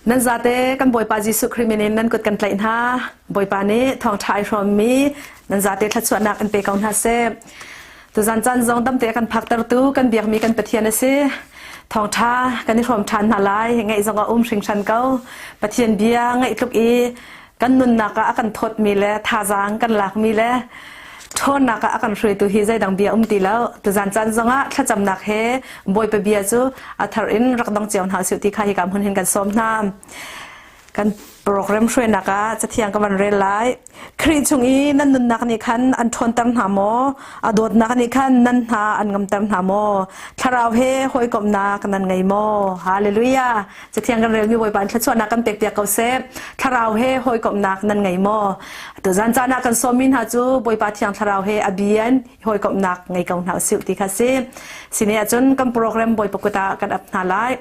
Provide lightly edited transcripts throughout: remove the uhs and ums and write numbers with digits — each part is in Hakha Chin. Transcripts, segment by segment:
Nan zate kan Bawipa Jesuh Khrih min in nan kut kan tlaih hna. Bawipa nih thawngṭha ai hrawmmi nan zate thluachuahnak in pe ko hna seh. Tuzan caan zong damte kan phaktertu kan biakmi kan Pathian a si. Thawngṭha kan i hrawm ṭhan hna lai. Ngaih zong a um hringhran ko. Pathian bia ngaih tluk i kan nunnak ah a kan thawtmi le thazaang kan lakmi le ṭhawnnak ah a kan hruaitu hi zeidang bia um ti lo. Tuzan caan zongah thlacamnak he Bawipa bia cu a thar in rak dong cio hna usih ti kha hika hmun hin kan sawm hna. Kan program hruainak ah cathiang ka van rel lai. Khrih chung i nan nunnak nih khan an ṭhawnter hna maw? A dawtnak nih khan nan hna an ngamter hna maw? Thlarau he hawikomhnak nan ngei maw? Hallelujah! Cathiang kan relmi Bawipa in thluachuahnak kan pek piak ko seh. Thlarau he hawikomhnak nan ngei maw? Tuzan caan ah kan sawmmi hna cu Bawipa Thiang Thlarau he a bian hawikomhnak ngei ko hna usih ti kha si. Sine ahcun kan program Bawipa kut ah kan ap hna lai.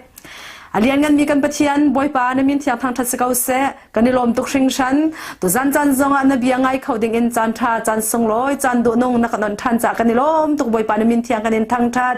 A liannganmi kan Pathian Bawipa na min thiang thangṭhat si ko seh. Kan i lawm tuk hringhran. Tuzan caan zongah na bia ngai kho ding in caan ṭha, caan sunglawi, caan duhnung na kan on ṭhan caah kan i lawm tuk Bawipa na min thiang kan in thangṭhat.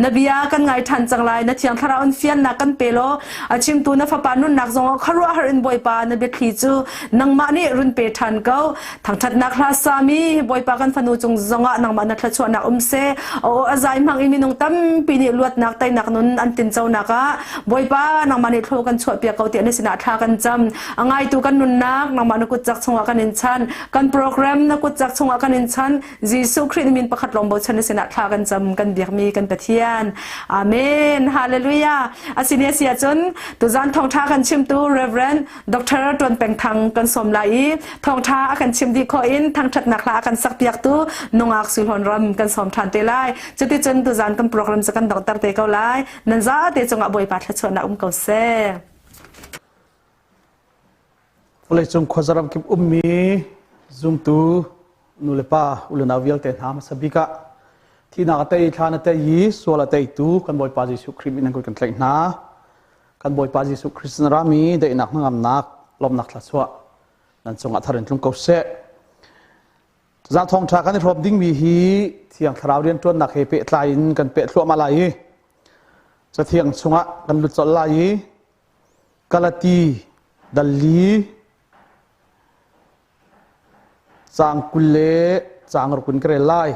Na bia kan ngai ṭhan cang lai. Na thiang thlarau in fiannak kan pe law a chimtu na fapa nunnak zongah khuaruahhar in Bawipa na biathli cu nangmah nih run pe ṭhan ko. Thangṭhatnak hla sami Bawipa kan fanu cung zongah nangmah na thluachuahnak um seh. Aw a zai hmang in minung tampi nih luatnak teinak nun an tinconak ah Bawipa nangmah nih thlaw kan chuahpiak ko tiah na sinah thla kan cam. A ngaitu kan nunnak nangmah na kutcak chungah kan in chan. Kan program na kutcak chungah kan in chan. Jesuh Khrih min pakhat lawng bochan na sinah thla kan cam kan biakmi kan Pathian. Amen. Hallelujah. Asini asi ahcun tuzan thawngṭha kan chimtu Reverend Dr. Tuan Peng Thang kan sawm lai i thawngṭha a kan chim dih khawh in thangṭhatnak hla a kan sakpiaktu nungak Suihlawn ram kan sawm ṭhan te lai. Cuticun tuzan kan program cu kan donghter te ko lai. Nan zate cungah Bawipa thluachuahnak um ko seh. Vawleicung khuazaram kip ummi zumtu nulepa ulenau vialte hna hmasa bik ah thihnak a tei thlan a tei i sual a teitu kan Bawipa Jesuh Khrih min an kan tlaih hna. Kan Bawipa Jesuh Khrist na rami daihnak hnangamnak lawmnak thluachuah nan cungah thar in tlung ko seh. Za thawngṭha kan i hrawm dingmi hi Thiang Thlarau rianṭuannak he pehtlai in kan peh thluahmah lai i Cathiang chungah kan lut colh lai i Galati dalli caang 20 le caang ruk in ka rel lai.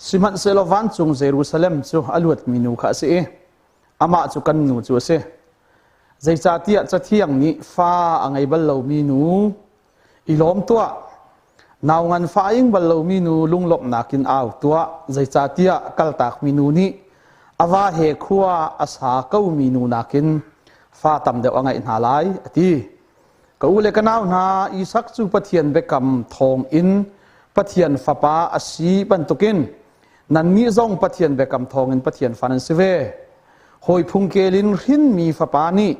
Sihmanhsehlaw vancung Jerusalem cu a luatmi nu kha a si i amah cu kan nu cu a si. Zeicahtiah Cathiang nih fa a ngei bal lomi nu i lawm tuah, nau ngan fa a ing bal lomi nu lunglawmhnak in au tuah, zeicahtiah kaltakmi nu nih a va he khua a sa komi nu nakin fa tam deuh a ngeih hna lai, a ti. Ka u le ka nau hna, Isak cu Pathian biakam thawngin Pathian fapa a si bantukin nannih zong Pathian biakam thawngin Pathian fa nan si ve. Hawi phungkel in hrinmi fapa nih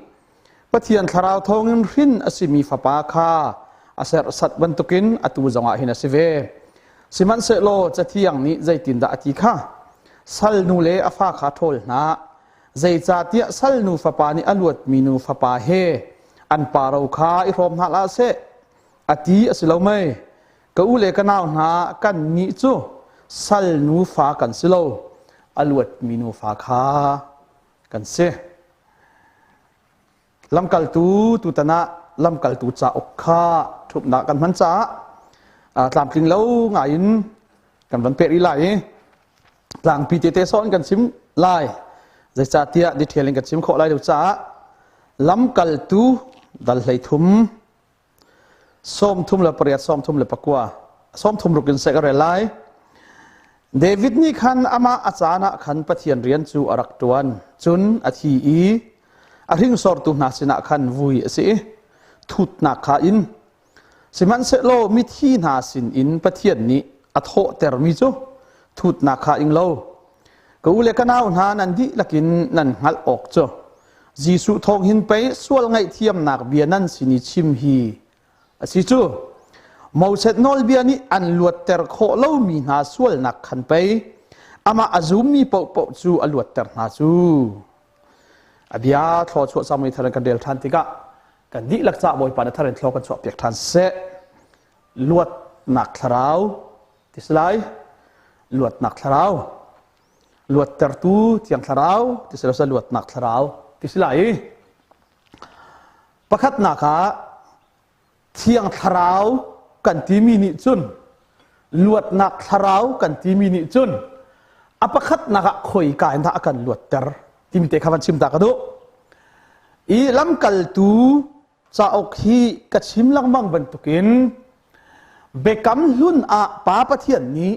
Pathian thlarau thawngin hrin a simi fapa kha a serhsat bantukin atu zongah hin a si ve. Sihmanhsehlaw Cathiang nih zeitindah a ti kha? Salnu le a fa kha ṭhawl hna, zeicahtiah salnu fapa nih a luatmi nu fapa he an pa ro kha i hrawm hna hlah seh a ti a si lo mei ka u le ka nau hna kan nih cu sal nufa kan si lo a luatmi nufa kha kan si lamkaltu tutan ah lamkaltu cauk kha ṭhupnak kan hman caah tlamtling lo ngai in kan van peh rih lai i tlangpi tete sawh in kan chim lai zeicahtiah detail in kan chim khawh lai lo caah lamkaltu dal 33 38 39 36 in seh ka rel lai David nih khan amah a caan ah khan Pathian rian cu a rak ṭuan cun a thi i a hringsortu hna sinah khan vui a si i thutnak kha in Sihmanhsehlaw mithi hna sinin Pathian nih a thawhtermi cu thutnak kha ing lo. Ka u le ka nau hna nan dihlak in nan hngalh awk cu Jesuh thawng hin pei sual ngaihthiamnak bia nan sin i chim hi a si cu. Moses nawlbia nih an luatter khawh lomi hna sualnak khan pei amah a zummi paohpaoh cu a luatter hna cu. A bia thluachuah cangmi thar in kan rel ṭhan tikah kan dihlak ca Bawipa na thar in thlaw kan chuah piak ṭhan seh. Luatnak thlarau ti si lai. Luatnak thlarau. Luattertu thiang thlarau ti si lo luatnak thlarau ti si lai. Pakhatnak ah Thiang Thlarau kan timi nih cun luatnak thlarau kan timi nih cun a pakhatnak ah khoika in dah a kan luatter timi te kha van chim ta ka duh. I lamkaltu cauk hi ka chim lengmang bantukin Biakam Hlun ah Pa Pathian nih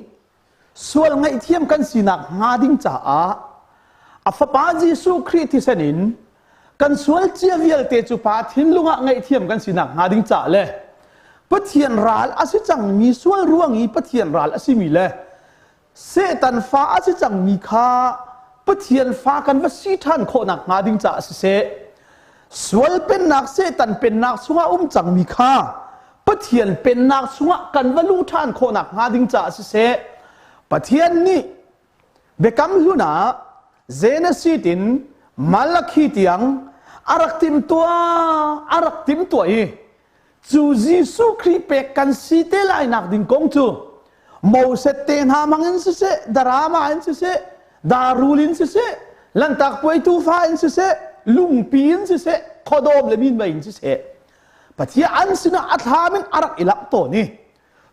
sual ngaihthiam kan sinak hnga ding caah a fapa Jesuh Khrih thisen in kan sual cia vialte cu Pa thinlung ah ngaihthiam kan sinak hnga ding caah le Pathian ral a si cangmi sual ruang i Pathian ral a simi le Satan fa a si cangmi kha Pathian fa kan va si ṭhan khawhnak hnga ding caah siseh sual pennak Satan pennak chungah um cangmi kha Pathian pennak chungah kan va luh ṭhan khawhnak hnga ding caah siseh Pathian nih Biakam Hlun ah Genesis in Malakhi tiang a rak timhtuah a rak timhtuah i cu Jesuh Khrih pek kan si te lai nak ding kong cu Moses te hna hmang in siseh darama in siseh darul in siseh lantak puai tufa in siseh lungpi in siseh khuadawm le minmei in siseh Pathian an sinah a thlam in a rak i langh tawn i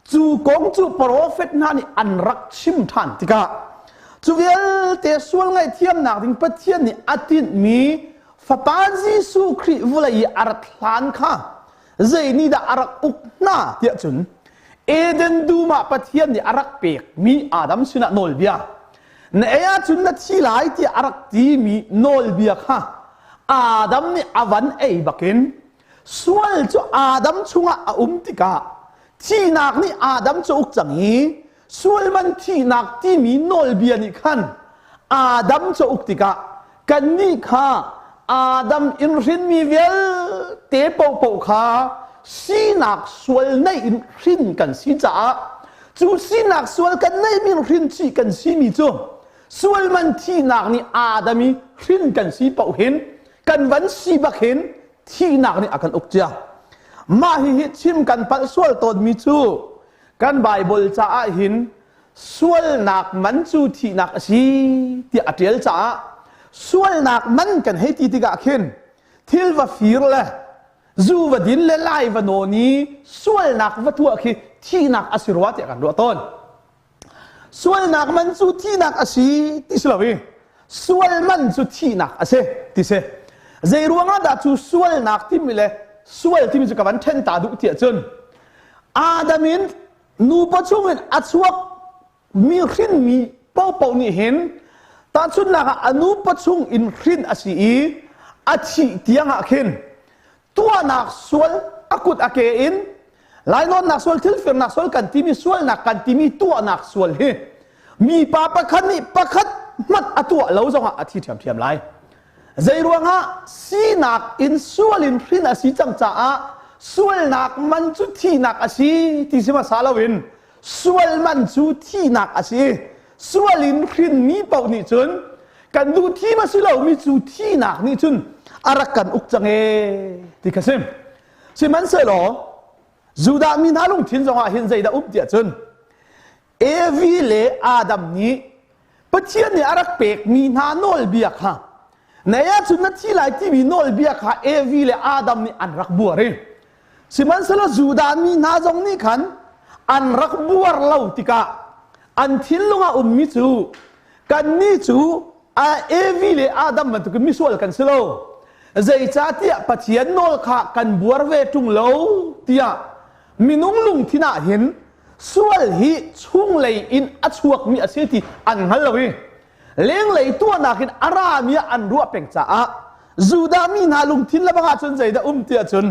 cu kong cu profet hna nih an rak chim ṭhan tikah cu vialte sual ngaihthiamnak ding Pathian nih a tinhmi Fapa Jesuh Khrih vawlei i a rat hlan kha zei nih dah a rak uk hna tiah cun Eden dum ah Pathian nih a rak pekmi Adam sinah nawlbia na ei ahcun na thi lai tiah a rak timi nawlbia kha Adam nih a van ei bakin sual cu Adam chungah a um tikah thihnak nih Adam cu uk cang i sual man thihnak timi nawlbia nih khan Adam cu uk tikah kannih kha Adam in hrinmi vialte paohpaoh kha sinak sual neih in hrin kan si caah cu sinak sual kan neihmi in hrin chih kan simi cu sual man thihnak nih Adam i hrin kan si paoh hin kan van si bak hin thihnak nih a kan uk cia. Mah hihi chim kan palh sual tawnmi cu kan Baibal caah hin sualnak man cu thihnak a si tiah a ṭial caah sualnak man kan hei ti tikah khin thil va fir le zu va din le lai va nawn i sualnak va tuah khi thihnak a si rua tiah kan ruah tawn. Sualnak man cu thihnak a si ti si lo i sual man cu thihnak a si ti si. Zei ruangah dah cu sualnak timi le sual timi cu ka van ṭhen ta duh tiah cun Adam in nupa chungin a chuak mi hrinmi paohpaoh nih hin tahchunhnak ah a nupa chung in hrin a si i a thih tiang ah khin tuahnak sual a kut a ke in lainawnnak sual thilfirnak sual kan timi sualnak kan timi tuahnak sual hi mipa pakhat nih pakhat hmanh a tuah lo zongah a thi ṭhiamṭhiam lai. Zei ruangah sinak in sual in hrin a si cang caah sualnak man cu thihnak a si ti si hmasa loin sual man cu thihnak a si. Sual in hrinmi paoh nih cun kan duh thim a si lomi cu thihnak nih cun a rak kan uk cang ee ti kha si. Sihmanhsehlaw Judah mi hna lungthin zongah hin zeidah um tiah cun Evi le Adam nih Pathian nih a rak pekmi hna nawlbia kha na ei ahcun na thi lai timi nawlbia kha Evi le Adam nih an rak buar i sihmanhsehlaw Judah mi hna zong nih khan an rak buar lo tikah an thinlung ah ummi cu kannih cu Evi le Adam bantukin misual kan si lo zeicahtiah Pathian nawl kha kan buar ve ṭung lo tiah minung lungthin ah hin sual hi chunglei in a chuakmi a si ti an hngal lo i lenglei tuahnak in a rami ah an ruah peng caah Judah mi hna lungthin le bangah cun zeidah um ti ahcun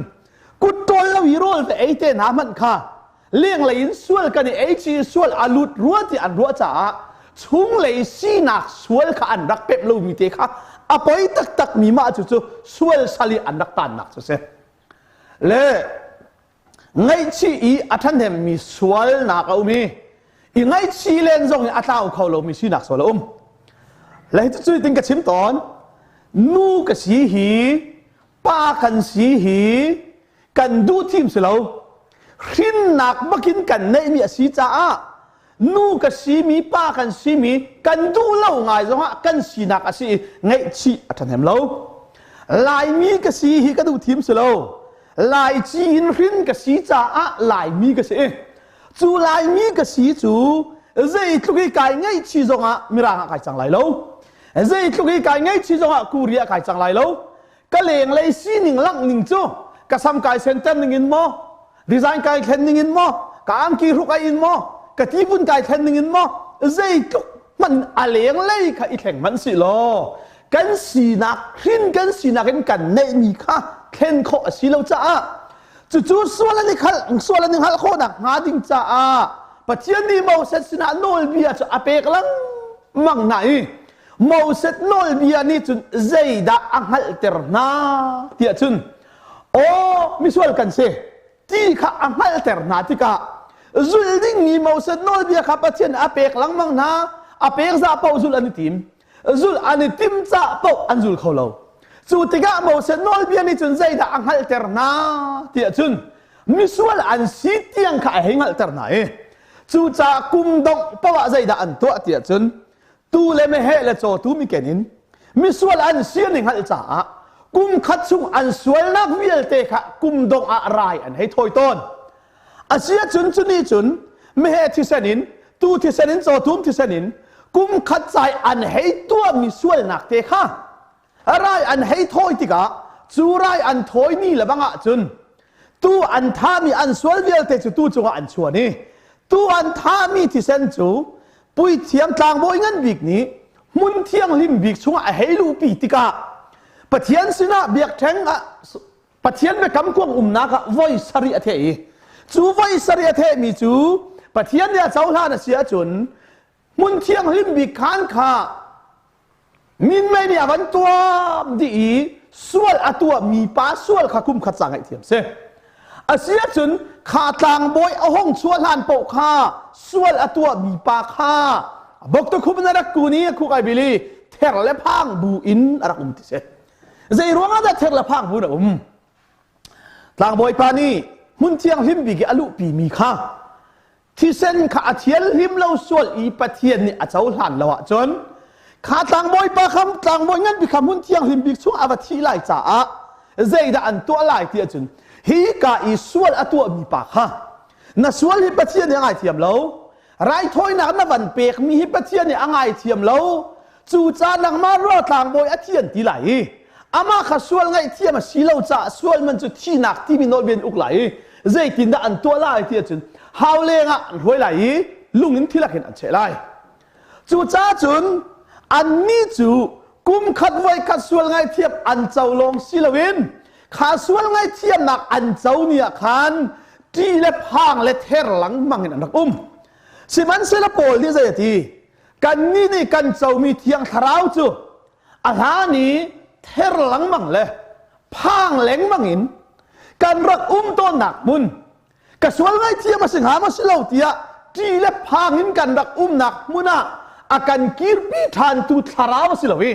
kut ṭawl lo i rawl te ei te hna hmanh kha lenglei in sual kan i ei chi sual a lut rua ti an ruah caah chunglei sinak sual kha an rak pemh lomi te kha a poi taktak mi mah cu cu sual sal i an rak tannak cu si le Ngaihchih i a ṭhahnemmi sualnak a um i i ngaihchih len zong in a tlau kho lomi sinak sual a um. Le cucu tin ka chim tawn. Nu ka si hi, pa kan si hi, kan duh thim si lo. Hrinnak bakin kan neihmi a si caah nu ka simi pa kan simi kan duh lo ngai zongah kan sinak a si i ngaihchih a ṭhahnem lo. Laimi ka si hi ka duh thim si lo. Laici in hrin ka si caah Laimi ka si. Cu Laimi ka si cu zeitluk i kai ngaihchih zongah Mirang ah kai cang lai lo. Zeitluk i kai ngaihchih zongah Korea kai cang lai lo. Ka lenglei sining langh ning cu ka sam kai senter ning in maw, design kai thlen ning in maw, ka angki hruk ai in maw, ka tivun kai thlen ning in maw, zeitluk hmanh a lenglei kha i thleng hmanh si law kan sinak hrin kan sinak in kan neihmi kha thlen khawh a si lo caah cucu sual an i khalh sual an i hngalh khawhnak hnga ding caah Pathian nih Moses sinah nawlbia cu a pek lengmang hna i Moses nawlbia nih cun zeidah a hngalhter hna tiah cun aw misual kan si ti kha a hngalhter hna tikah zulh dingmi Moses nawlbia kha Pathian a pek lengmang hna a pek zah paoh zulh an i tim zulh an i tim cah paoh an zul kho lo cu tikah Moses nawlbia nih cun zeidah a hngalhter hna tiah cun misual an si tiang kha a hei hngalhter hna i cucaah kum dongh paoh ah zeidah an tuah tiah cun tuu le meheh le cawtu miken in misual an si an i hngalh caah kum khat chung an sualnak vialte kha kum dongh ah rai an hei thawi tawn. A si ahcun cu nih cun meheh thisen in tuu thisen in cawtum thisen in kum khat cai an hei tuahmi sualnak te kha rai an hei thawi tikah cu rai an thawimi le bang ahcun tu an thahmi an sual vialte cu tu cungah an chuan i tu an thahmi thisen cu puithiam tlangbawi ngan bik nih hmun thianghlim bik chungah a hei luhpi tikah Pathian sinah biakṭheng ah Pathian biakam kuang umnak ah voi sarih a theh i cu voi sarih a thehmi cu Pathian nih a cohlan a si ahcun hmun thianghlim bik khan kha Minmei nih a van tuam dih i sual a tuahmi pa sual kha kum khat ca ngaihthiam si. A si ahcun kha tlangbawi a hung chuah hlan paoh kha sual a tuahmi pa kha bok khum in a rak kun i a khuk ai bil i ther le phang bu in a rak um ti si. Zei ruangah dah ther le phang bu in a um? Tlangbawi pa nih hmun thianghlim bik i a luhpimi kha thisen kha a thianhlim lo sual i Pathian nih a cohlan lo ahcun kha tlangbawi pa kha tlangbawi ngan bik kha hmun thianghlim bik chung a va thih lai caah zeidah an tuah lai ti ahcun hi ka i sual a tuahmi pa kha na sual hi Pathian nih a ngaithiam lo raithawinak na van pekmi hi Pathian nih a ngaithiam lo Cucaah nangmah ruah tlangbawi a thian ti lai i amah kha sual ngaihthiam a si lo caah sual man cu thihnak timi nawlbia in uk lai i zeitindah an tuah lai ti ahcun hau lengah an hruai lai i lung in thilak in an cheh lai. Cucaah cun annih cu kum khat voi khat sual ngaihthiam an co lawng si loin kha sual ngaihthiamnak an co ni ah khan ṭih le phang le ther lengmang in an rak um. Sihmanhsehlaw Paul nih zei a ti? Kannih nih kan comi Thiang Thlarau cu a hlan i ther lengmang le phang lengmang in kan rak um tawnnak hmun ka sual ngaithiam a si hnga maw si lo tiah ṭih le phang in kan rak umnak hmun ah a kan kirpi ṭhantu thlarau a si lo i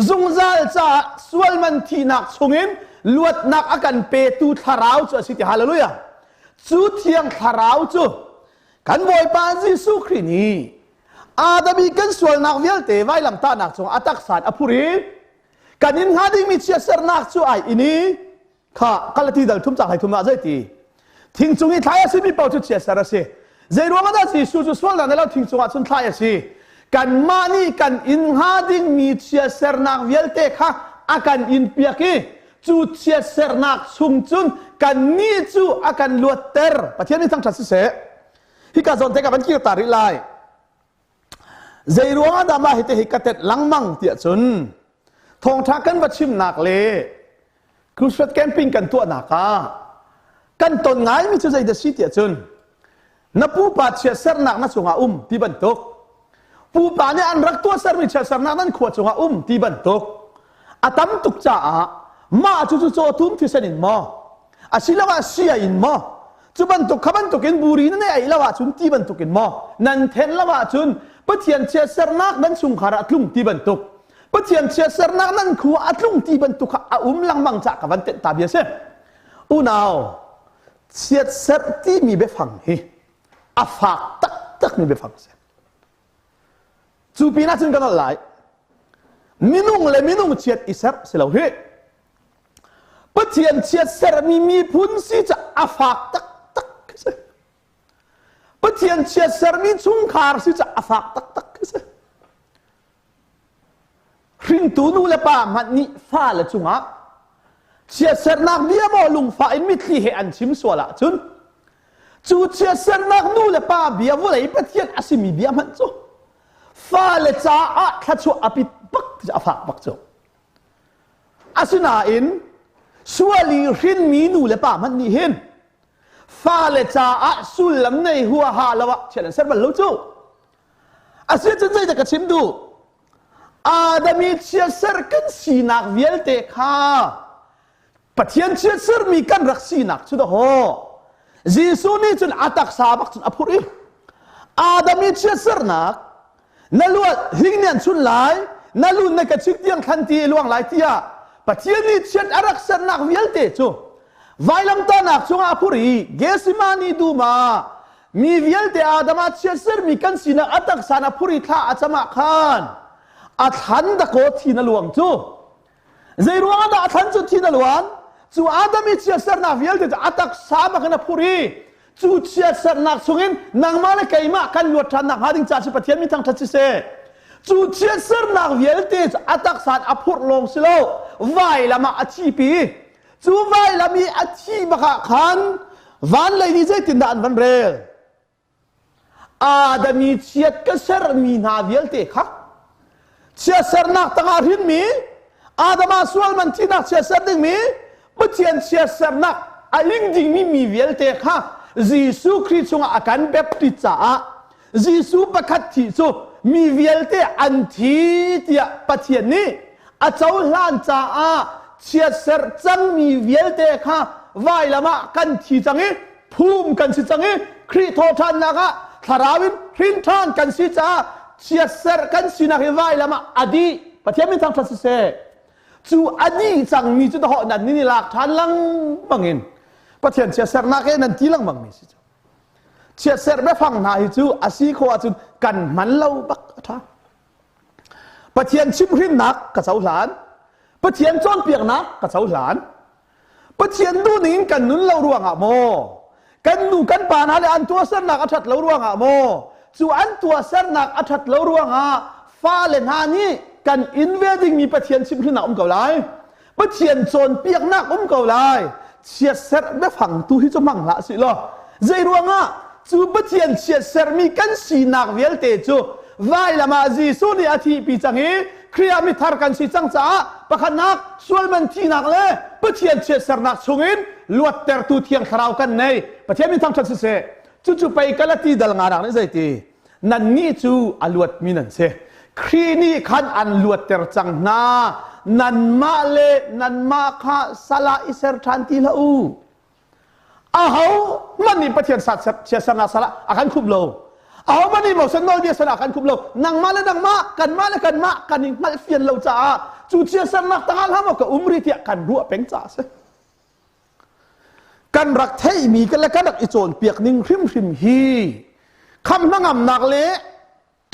zungzal caah sualman thihnak chungin luatnak a kan petu thlarau cu a si ti hallelujah cu thiang thlarau cu Kan Bawipa Jesuh Khrih nih Adam i kan sualnak vialte vailamtahnak cungah a taksa in a phur i kan in hnga dingmi chiatsernak cu ai in i kha Galati dal thum cang hai thum ah zei ti thing cung i thlai a simi paoh cu chiatser a si zei ruangah dah Jesuh cu sualnak nei lo thing cungah cun thlai a si kanmah nih kan in hnga dingmi chiatsernak vialte kha a kan in piak i cu chiatsernak chung cun kannih cu a kan luatter Pathian nih thangṭhat siseh hika zawn te ka van kir ta rih lai zei ruangah dah mah hi te hi ka tet lengmang tiah cun thawngṭha kan va chimnak le crusade camping kan tuahnak ah kan ton ngaimi cu zei dah si tiah cun na pupa chiatsernak na cungah um ti bantuk pupa nih an rak tuahsermi chiatsernak nan khua cungah um ti bantuk a tam tuk caah mah cu cu cawtum thisen in maw asiloah sia in maw cu bantuk kha bantuk in buri na nei lo ahcun ti bantuk in maw nan then lo ahcun Pathian chiatsernak nan chungkhar ah tlung ti bantuk Pathian chiatsernak nan khua a tlung ti bantuk kha a um lengmang cah ka van tenh ta bia si unau chiatserh timi biafang hi a fak taktakmi biafang a si. Cu pinah cun kan holh lai. Minung le minung chiat i serh si lo hi. Pathian chiatsermi miphun si cu a fak taktak khi si. Pathian chiatsermi chungkhar si cu a fak taktak khi si. Hringtu nu le pa hmanh nih fale cungah chiatsernak bia maw lungfah in mitthli he an chim sual ahcun cu chiatsernak nu le pa bia vawlei Pathian a simi bia hmanh cu fale caah thluachuah a pit bak a fak bak cu. Asinain sual i hrinmi nu le pa hmanh nih hin fale caah sullam nei huaha lo ah chiat an ser bal lo cu. Asiahcun zeidah ka chim duh? Adam i chiatser kan sinak vialte kha Pathian chiatsermi kan rak sinak cu dahawh. Jesuh nih cun a taksa bak cun a phurh i Adam i chiatsernak na luat hling nih an chun lai na lun na ka chik tiang thlan ti luang lai tiah Pathian nih chiat a rak sernak vialte cu vailamtahnak cungah a phurh i Gethsemane dum ah mi vialte Adam ah chiatsermi kan sinak a taksa na phurh i thla a cam ah khan a thlan dakaw thi na luang cu Zei ruangah dah a thlan cu thi na luan? Cu Adam i chiatsernak vialte cu a taksa bak in a phurh i cu chiatsernak chungin nangmah le keimah kan luat ṭhan nakhnga ding caah cu Pathian min thangṭhat siseh. Cu chiatsernak vialte cu a taksa in a phurh lawng si lo, vailam ah a thipi. Cu vailam i a thi bak ah khan van lei nih zeitindah an van rel? Adam i chiat ka sermi hna vialte kha chiatsernak tangah hrinmi Adam ah sual man thihnak chiatser dingmi Pathian chiatsernak a ling dingmi mi vialte kha Jesuh Khrih chungah a kan baptist caah Jesuh pakhat thi cu mi vialte an thi tiah Pathian nih a cohlan caah chiatser cangmi vialte kha vailam ah kan thi cang i phum kan si cang i Khrih thawhṭhannak ah thlarau in hrin ṭhan kan si caah chiatserh kan sinak hi vailam ah a dih Pathian min thangṭhat siseh cu a dih cangmi cu dahawh nan nin i lak ṭhan lengmang in Pathian chiatserhnak he nan ti lengmang mi si cu chiatserh biafang hna hi cu a si khawh ahcun kan hman lo bak a ṭha Pathian chimhrinnak ka cohlan Pathian cawnpiaknak ka cohlan Pathian duhning in kan nun lo ruangah maw kan nu kan pa hna le an tuahsernak a ṭhat lo ruangah maw cu an tuahsernak a ṭhat lo ruangah fale hna nih kan in ve dingmi Pathian chimhrinnak um ko lai Pathian cawnpiaknak um ko lai chiatserh biafang tu hi cu hmang hlah sih law zei ruangah cu Pathian chiatserhmi kan sinak vialte cu vailam ah Jesuh nih a thihpi cang i Khrih ah mithar kan si cang caah pakhatnak sualman thihnak le Pathian chiatsernak chungin luattertu Thiang Thlarau kan nei. Pathian min thangṭhat siseh. Cucu pei Galati dal nganak nih zeiti nannih cu a luatmi nan si. Khrih nih khan an luatter cang hna. Nanmah le nanmah kha sal ah i ser ṭhan ti hlah u. Aho hmanh nih Pathian chiatsernak sal ah a kan khup lo. Aho hmanh nih Moses nawlbia sal ah a kan khup lo. Nangmah le nangmah, kanmah le kanmah kan i hngalhfian lo caah cu chiatsernak tangah hlah maw ka um rih tiah kan ruah peng caah a si. Kan rak theihmi le kan rak i cawnpiak ning hrimhrim hi kham hnangamnak le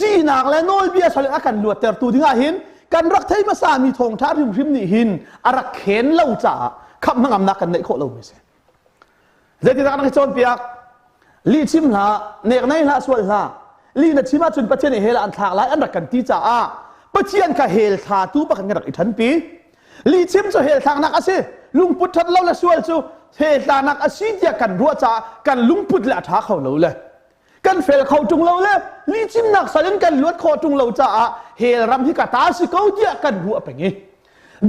ṭihnak le nawlbia sal in a kan luattertu dingah hin kan rak thei hmasami thawngṭha hrimhrim nih hin a rak khen lo caah khamh hnangamnak kan neih khawh lomi a si. Zeitindah kan rak i cawnpiak? Lih chim hlah, nek nei hlah, sual hlah. Lih na chim ahcun Pathian nih hell ah an thlak lai an rak kan ti caah Pathian kha hell thlatu bak in kan rak i ṭhanpi. Lih chim cu hell thlaknak a si. Lungput ṭhat lo le sual cu hell thlaknak a si tiah kan ruah caah kan lungput le a ṭha kho lo le kan fel kho ṭung lo le lihchimnak sal in kan luat khawh ṭung lo caah hell ram hi ka ta si ko tiah kan ruah peng i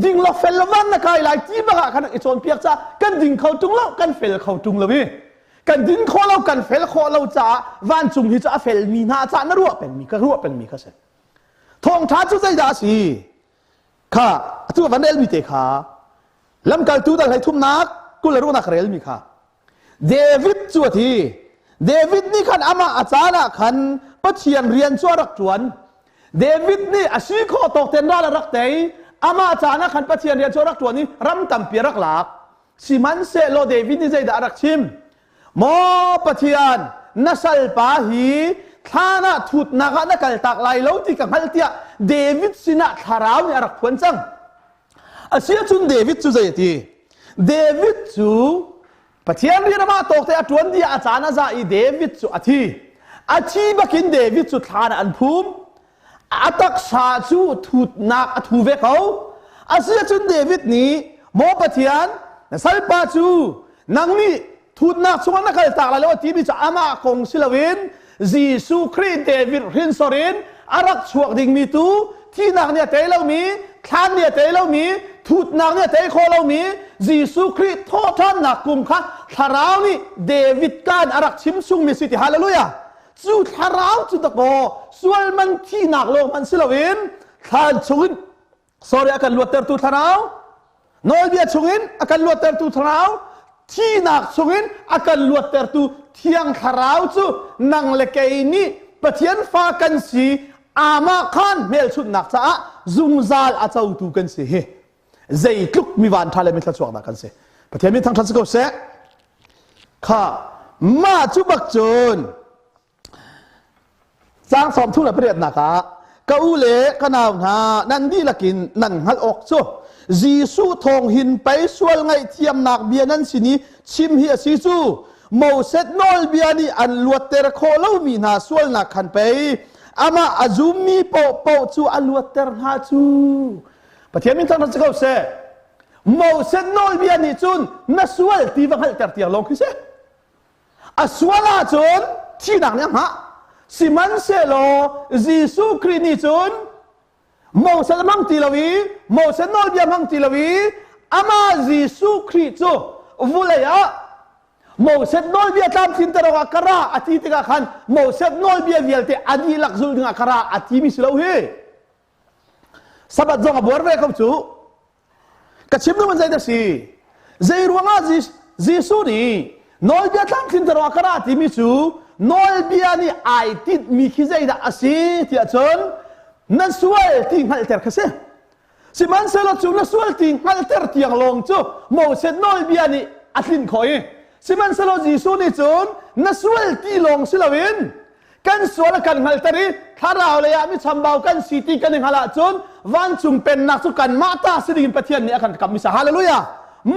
ding lo fel lo van na kai lai ti bak ah khan i cawnpiak caah kan ding kho ṭung lo kan fel kho ṭung lo i kan din khawh lo kan fel khawh lo caah vancung hi cu a felmi hna caah na ruah pengmi ka ruah pengmi kha si thawngṭha cu zeidah a si kha atu van relmi te kha lamkaltu dal hlei thumnak kul le ruahnak relmi kha David cu a thi. David nih khan amah a caan ah khan Pathian rian cu a rak ṭuan. David nih a si khawh tawk ten ral a rak tei. Amah caan ah khan Pathian rian cu a rak ṭuan i ram tampi a rak lak. Sihmanhsehlaw David nih zeidah a rak chim? Maw Pathian, na salpa hi thlan ah thutnak ah na kaltak lai lo ti ka hngalh tiah David sinah thlarau nih a rak phuan cang. Asiahcun David cu zei a ti? David cu Pathian rian amah tawk te a ṭuan dih a caan a za i David cu a thi. A thi bakin David cu thlan ah an phum. A taksa cu thutnak a thu ve ko. Asiahcun David nih, Maw Pathian, na salpa cu nang nih thutnak chungah na kaltak lai lo a timi cu amah kong si loin Jesuh Khrih David hrinsor in a rak chuak dingmi tu thihnak nih a tei lomi thlan nih a tei lomi thutnak nih a tei khawh lomi Jesuh Khrih thawhṭhannak kum kha thlarau nih David kaan a rak chim chungmi si ti hallelujah cu thlarau cu dakaw sual man thihnak lawng hmanh si loin thlan chungin sorry a kan luattertu thlarau nawlbia chungin a kan luattertu thlarau thihnak chungin a kan luattertu thiang thlarau cu nang le kei nih Pathian fa kan si amah khan hmelchunhnak caah zungzal a cotu kan si hi zeitluk mi van ṭha le mi thluachuak dah kan si Pathian min thangṭhat si ko seh kha mah cu bak cun Caang 38nak ah ka u le ka nau hna nan dihlak in nan hngalh awk cu Jesuh thawng hin pei sual ngaihthiamnak bia nan sin i chim hi a si cu Moses nawlbia nih an luatter khawh lomi hna sualnak khan pei amah a zummi paohpaoh cu a luatter hna cu Pathian min thangṭhat si ko seh Moses nawlbia nih cun na sual ti va hngalhter tiang lawng khi si A sual ahcun thihnak nih a hngah. Sihmanhsehlaw Jesuh Khrih nih cun Moses hmang ti lo i Moses nawlbia hmang ti lo i amah Jesuh Khrih cu vulei ah Moses nawlbia tlamtlinter awkah ka ra a ti tikah khan Moses nawlbia vialte a dihlak zulh dingah ka ra a timi si lo hi. Sabbath zong a buar ve ko cu. Ka chim duhmi zei dah si? Zei ruangah Jesuh nih nawlbia tlamtlinter awkah ka ra timi cu nawlbia nih ai tinhmi khi zeidah a si tiah cun na sual ti hngalhter kha si. Sihmanhsehlaw cu na sual ti hngalhter tiang lawng cu Moses nawlbia nih a tlinh khawh i sihmanhsehlaw Jesuh nih cun na sual ti lawng si loin kan sual a kan hngalhter i thlarau lei ah mi chambau kan si ti kan i hngalh ahcun vancung pennak cu kanmah ta si dingin Pathian nih a kan kamh mi sa hallelujah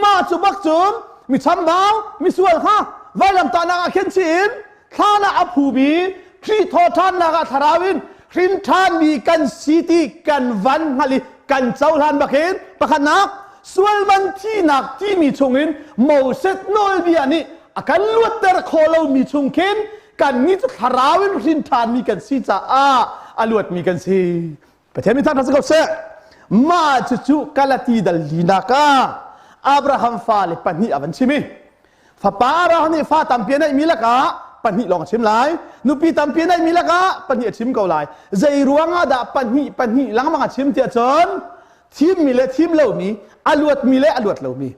mah cu bak cun mi chambau misual kha vailamtahnak ah khin in thlan ah a phumi Khrih thawhṭhannak ah thlarau in hrin ṭhanmi kan si ti kan van hngalh i kan cohlan bakin pakhatnak sual man thihnak timi chungin Moses nawlbia nih a kan luatter khawh lomi chung khin kannih cu thlarau in hrin ṭhanmi kan si caah a luatmi kan si Pathian mi thangṭhat si ko seh mah cucu Galati dal linak ah Abraham fale pahnih a van chim i fapa Abraham nih fa tampi a neihmi lakah pahnih lawng a chim lai nupi tampi a neihmi lakah pahnih a chim ko lai zei ruangah dah pahnih pahnih lengmang a chim tiah cun thimmi le thim lomi a luatmi le a luat lomi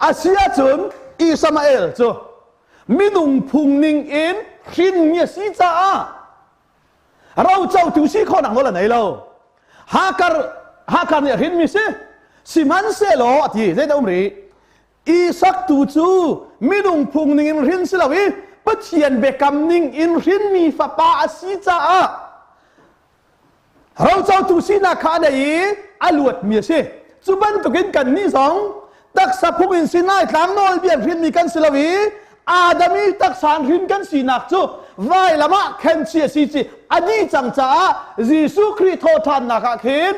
a si ahcun Ismael cu minung phung ning in hrinmi a si caah rocotu si khawhnak nawl a nei lo Hakar Hakar nih a hrinmi si sihmanhsehlaw a ti zeidah um rih Isak tu cu minung phung ning in hrin si lo i Pathian biakam ning in hrinmi fapa a si caah Rocotu sinak kha a nei i a luatmi a si. Cu bantukin kannih zong taksa phung in Sinai tlang nawlbia hrinmi kan si lo i Adam i taksa in hrin kan sinak cu vailam ah khenchi a si ci a dih cang caah Jesuh Khrih thawhṭhannak ah khin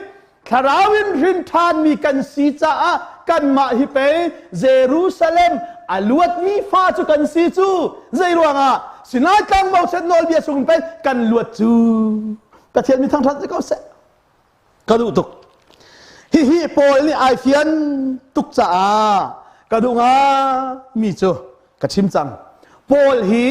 thlarau in hrin ṭhanmi kan si caah kanmah hi pei Jerusalem a luatmi fa cu kan si cu zei ruangah Sinai tlang Moses nawlbia chung pei kan luat cu Pathian mi thangṭhat si ko seh ka duh tuk hihi Paul nih ai fian tuk caah ka duh mi cu ka chim cang Paul hi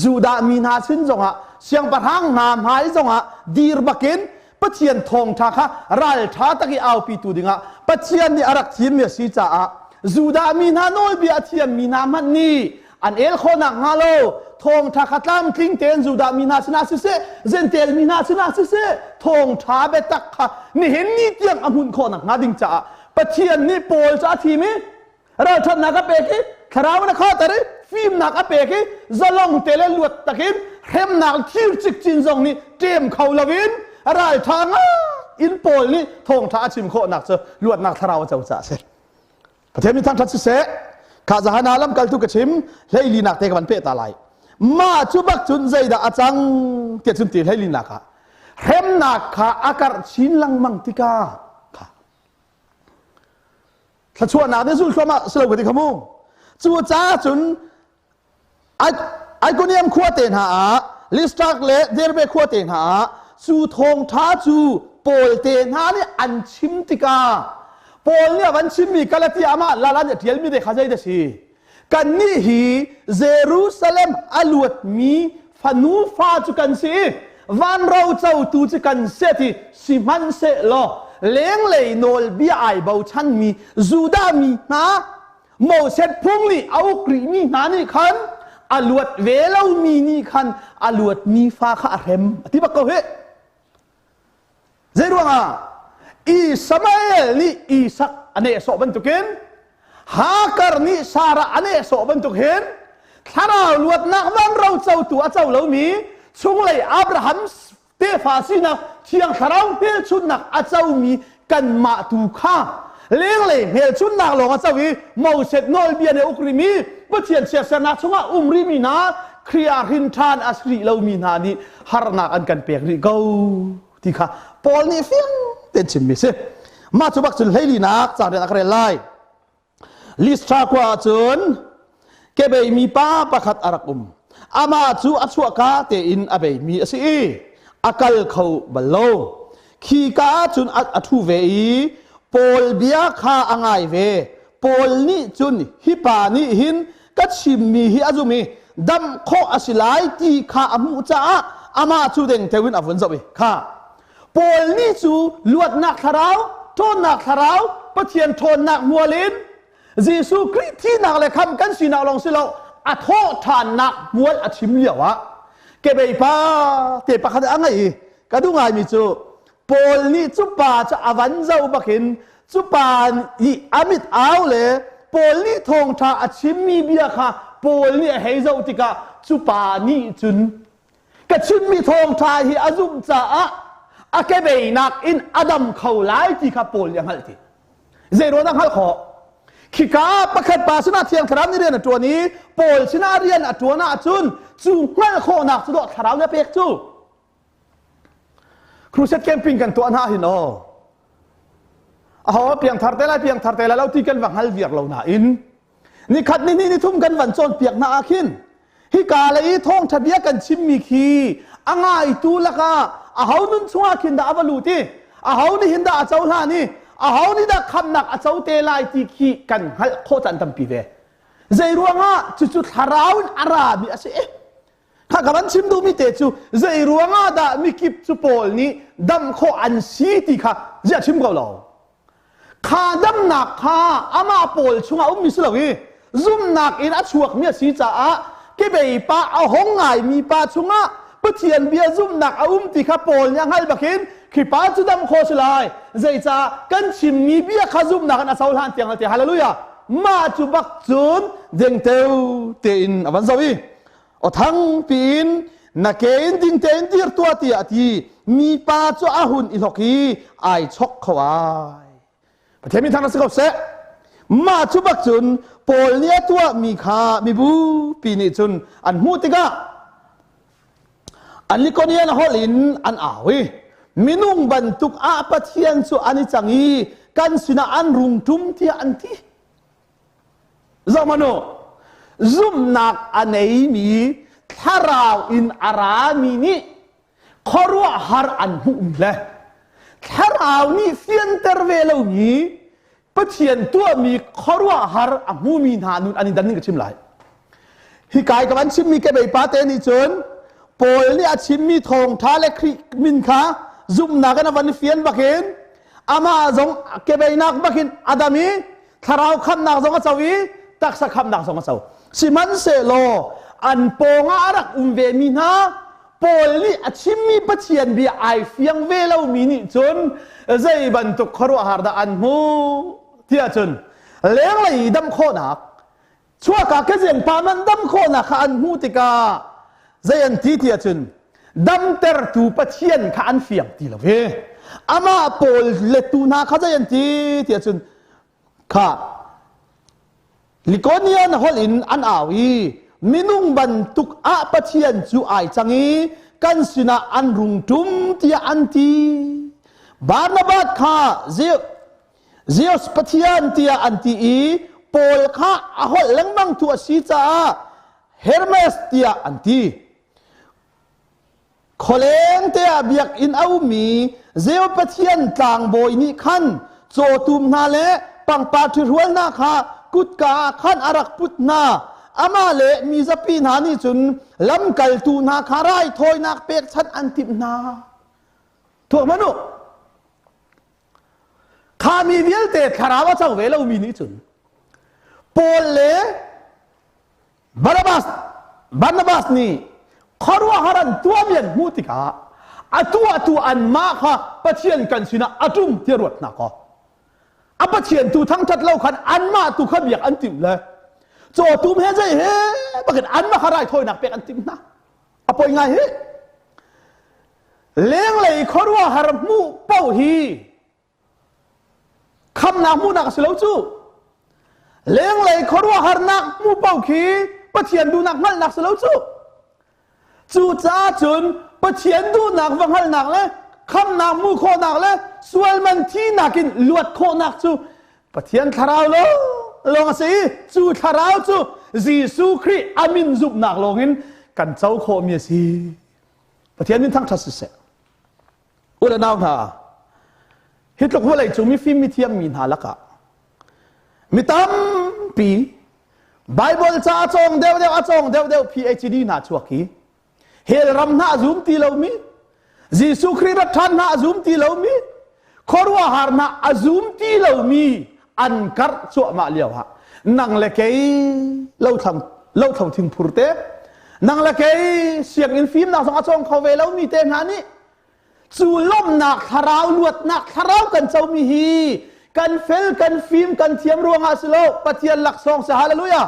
Judah mi hna sin zongah siangpahrang hna hmai zongah dir bakin Pathian thawngṭha kha ralṭha tak i aupitu dingah Pathian nih a rak thimmi a si caah Judah mi hna nawlbia a thiammi hna hmanh nih an el khawhnak hnga lo thawngṭha kha tlamtling tein Judah mi hna sinah siseh Jentail mi hna sinah siseh thawngṭha biatak kha nihin ni tiang a hmunh khawhnak hnga ding caah Pathian nih Paul cu a thim i ralṭhatnak a pek i thlarau in a khahter i fimnak a pek i zalong te le luat takin hremnak thir cikcin zong nih ṭem kho loin ralṭha ngai in Paul nih thawngṭha a chim khawhnak cu luatnak thlarau a co caah a si. Pathian mi thangṭhat siseh, kha zahan ah lamkaltu ka chim, hleilinak te ka van peh ta lai. Mah cu bak cun zeidah a cang tiah cun ti hleilinak ah hremnak kha a karh chin lengmang tikah kha thluachuahnak nih zulh thluahmah si lo ka ti kha mu. Cucaah cun Ikonium khua te hna ah Listrak le Derbe khua te hna ah cu thawngṭha cu Paul te hna nih an chim tikah Paul nih a van chimmi Galatia amah lala nih a ṭialmi te kha zei dah si? Kannih hi Jerusalem a luatmi fanu fa cu kan si i van rocotu cu kan si ti sihmanhsehlaw lenglei nawlbia ai bochanmi Judah mi hna Moses phung nih a uk rihmi hna nih khan a luat ve lomi nih khan a luatmi fa kha a hrem a ti bak ko hih. Zei ruangah Ismael nih Isak a nehsawh bantukin Hagar nih Sarah a nehsawh bantuk hin thlarau luatnak van rocotu a co lomi chunglei Abraham tefa sinak thiang thlarau hmelchunhnak a comi kanmah tu kha lenglei hmelchunhnak lawng a co i Moses nawlbia nih a uk rihmi Pathian chiatsernak chungah um rihmi hna Khrih ah hrin ṭhan a si rih lomi hna nih harnak an kan pek rih ko ti kha Paul nih fiang tein chimmi si. Mah cu bak cun hleilinak ca rian a ka rel lai. Listra khua ah cun kebeimi pa pakhat a rak um. Amah cu a chuahka tein a beimi a si i a kal kho bal lo. Khi ka ah cun a ṭhu ve i Paul bia kha a ngai ve. Paul nih cun hi pa nih hin ka chimmi hi a zum i damh khawh a si lai ti kha a hmuh caah amah cu dengteo in a vun zoh i kha Paul nih cu luatnak thlarau, ṭhawnnak thlarau, Pathian ṭhawnnak hmual in Jesuh Khrih thihnak le khamh kan sinak lawng si lo a thawh ṭhannak hmual a chim lio ah kebei pa te pakhat a ngei i ka duh ngaimi cu Paul nih cu pa cu a van zoh bakin cu pa i a mit au le Paul nih thawngṭha a chimmi bia kha Paul nih a hei zoh tikah cu pa nih cun ka chimmi thawngṭha hi a zumh caah a kebeinak in a dam kho lai ti kha Paul nih a hngalh ti. Zeiruang dah hngalh khawh? Khika pakhat pa sinah Thiang Thlarau nih rian a ṭuan i Paul sinah rian a ṭuan ahcun cu hngalh khawhnak cu dawh Thlarau nih a pek cu. Crusade camping kan tuah hna hin aw. Aho piangthar te lai piangthar te lai lo ti kan va hngal viar lo nain Nikhat ni hnih ni thum kan van cawnpiak hna ah khin hika le i thawngṭha bia kan chimmi khi a ngaitu lakah aho nun chungah khin dah a va lut i aho nih hin dah a cohlan i aho nih dah khamnak a co te lai ti khi kan hngalh khawh caan tampi ve. Zei ruangah cucu thlarau in a rami a si. Kha ka van chim duhmi te cu zei ruangah dah mikip cu Paul nih dam khawh an si ti kha ziah chim ko lo. Kha damnak kha amah pawl chungah ummi si lo i zumhnak in a chuakmi a si caah kebei pa a hong ngaimi pa chungah Pathian bia zumhnak a um ti kha Paul nih a hngalh bakin khi pa cu dam khawh si lai zeicah kan chimmi bia kha zumhnak in a cohlan tiang ti hallelujah mah cu bak cun dengteo tein a van zoh i aw thang piin na ke in ding tein dir tuah tiah a ti mipa cu a hun i hlok i ai chok kho ai Pathian min thang si ko seh mah cu bak cun Paul nih a tuahmi kha mibupi nih cun an hmuh tikah an Likonian holh in an au i minung bantuk ah Pathian cu an i cang i kan sinah an rung ṭum tiah an ti Zohhmanh u, zumhnak a neimi thlarau in a rami nih khuaruahhar an hmuhmi le thlarau nih fianter ve lomi Pathian tuahmi khuaruahhar a hmumi hna nun an i dan ning ka chim lai. Hi kai ka van chimmi kebei pa te nih cun Paul nih a chimmi thawngṭha le Khrih min kha zumhnak in a van i fian bakin amah zong kebeinak bakin a dam i thlarau khamnak zong a co i taksa khamnak zong a co sihmanhsehlaw an pawngah a rak um ve mi hna Paul nih a chimmi Pathian bia ai fiang ve lomi nih cun zei bantuk khuaruahhar dah an hmuh tiah cun lenglei dam khawhnak chuaka kezeng pa man dam khawhnak kha an hmuh tikah zei an ti tiah cun damtertu Pathian kha an fiang ti lo ve amah pawl lettu hna kha zei an ti tiah cun kha. Likonian holh in an au i minung bantuk ah Pathian cu ai cang i kan sinah an rung ṭum tiah an ti. Barnabas kha Zeus pathian tiah an ti i Paul kha a holh lengmang tu a si caah Hermes tiah an ti. Khualeng te ah biakinn a ummi Zeu pathian tlangbawi nih khan cawtum hna le pangpar ṭhihrual hna kha kutka ah khan a rak put hna. Amah le mi zapi hna nih cun lamkaltu hna kha raithawinak pekchanh an timh hna. Tuah hmanh u. Kha mi vialte thlarau a co ve lomi nih cun Paul le Barnabas Barnabas nih khuaruahhar an tuahmi an hmuh tikah a tuahtu anmah kha Pathian kan sinah a ṭum tiah ruat hna kaw a Pathian tu thangṭhat lo khan anmah tu kha biak an timh le cawtum he zei he bakin anmah kha raithawinak pek an timh hna. A poi ngai hi. Lenglei khuaruahhar hmuh paoh hi Khamnak hmuhnak a si lo cu. Lenglei khuaruahharnak hmu paoh khi Pathian duhnak hngalhnak si lo cu. Cucaah cun Pathian duhnak va hngalhnak le khamnak hmuh khawhnak le sual man thinak in luat khawhnak cu Pathian thlarau lawng a si i cu thlarau cu Jesuh Khrih a min zumhnak lawngin kan co khawhmi a si. Pathian min thangṭhat siseh. U le nau hna, hi tluk vawlei cung mifim mithiam mi hna lakah mi tampi Bible ca a cawng deuhdeuh a cawng deuhdeuh PhD hna chuak hi hell ram hna a zum ti lomi Jesuh Khrih rat ṭhan hna a zum ti lomi khuaruahhar hna a zum ti lomi an karh cuahmah lio ah nang le kei lothlang lothlo thingphur te nang le kei sianginn fimnak zong a cawng kho ve lomi te hna nih cu lawmhnak thlarau luatnak thlarau kan comi hi kan fel kan fim kan thiam ruangah si lo Pathian laksawng si hallelujah.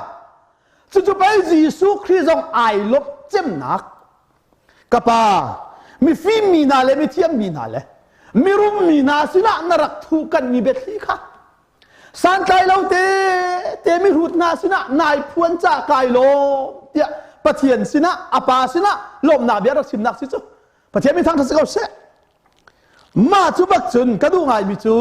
Cucu pei Jesuh Khrih zong ai lawmh cemnak. Ka pa mifim mi hna le mithiam mi hna le mirum mi hna sinah na rak thuh kan mi biathli kha santlai lo te te mihrut hna sinah nai phuan ca kai lawm tiah Pathian sinah a pa sinah lawmnak bia rak chimnak si cu. Pathian min thangṭhat si ko seh. Mah cu bak cun ka duh ngaimi cu